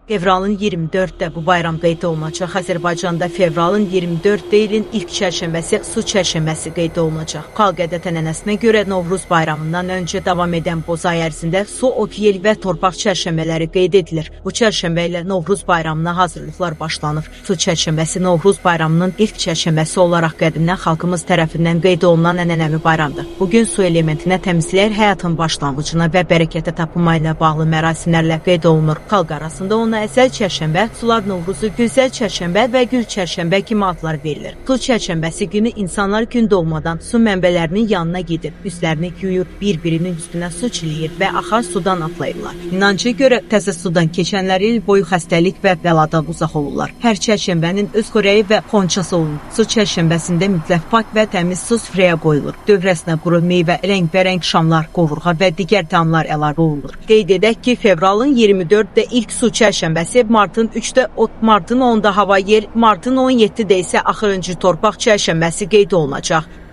Fevralın 24-də bu bayram qeyd olunacaq. Azərbaycanda fevralın 24-də ilin ilk çərşənbəsi su çərşənbəsi qeyd olunacaq. Xalq adət-ənənəsinə görə Novruz bayramından öncə davam edən bozay ərzində su, ot, yel və torpaq çərşənbələri qeyd edilir. Bu çərşənbə ilə Novruz bayramına hazırlıqlar başlanır. Su çərşənbəsi Novruz bayramının ilk çərşənbəsi olaraq qədimdən xalqımız tərəfindən qeyd olunan ənənəvi bayramdır. Bugün su elementinə təmizləyər həyatın başlanğıcına və bərəkətə tapınma ilə bağlı mərasimlərlə qeyd olunur. Xalq arasında ona əzəl çərşənbə, sular Novruzu, gözəl çərşənbə və gül çərşənbə kimi adlar verilir. Su çərşənbəsi günü insanlar gün doğmadan su mənbələrinin yanına gedir, üzlərini yuyur, bir-birinin üstünə su çiləyir və axar sudan atlayırlar. İnanca görə təzə sudan keçənlər il boyu xəstəlik və bəladan uzaq olurlar. Hər çərşənbənin öz xörəyi və xonçası olunur. Su çərşənbəsində mütləq pak və təmiz su süfrəyə qoyulur. Dövrəsinə quru meyvə, rəngbərəng şamlar, qovurğa və digər təamlar əlavə olunur. Qeyd edək ki, fevralın 24-də ilk su çərşənbəsi, martın 3-də ot, martın 10-da hava yer, martın 17-də isə axırıncı torpaq çərşənbəsi qeyd olunacaq.